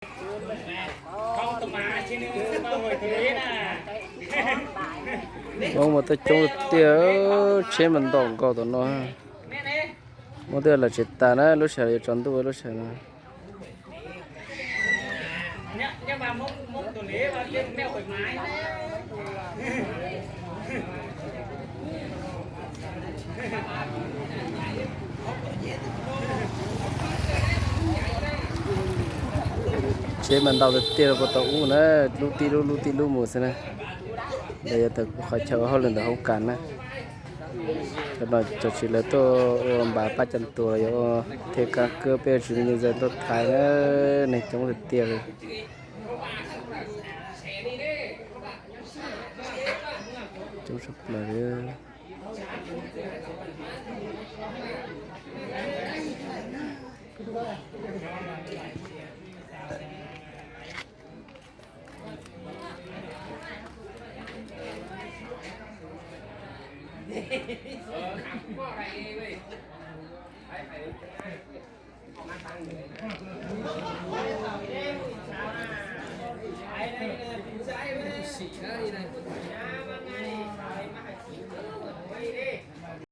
Hmoob mas tuaj coob tiag, tsheb mas ntau nkaus tom no. Hmoob twb los tsev tas na, lub sij hawm yuav tsaus ntuj lub sij hawm no. Tsheb mas ntau tiag tiag rau puag tom ub na, lub tib lub lub tib lub mus xwb na. Ntawd yog tawm qhov chaw ua hauj lwm ntawm hoob kas na. Cov no cov tsis lawv tuaj ua npav pab cov tuas los yog ua thej kab kab peb tsis me nyuam zaj tuaj thaiv na, neeg coob tiag tiag li. Coob tshaj plaws li.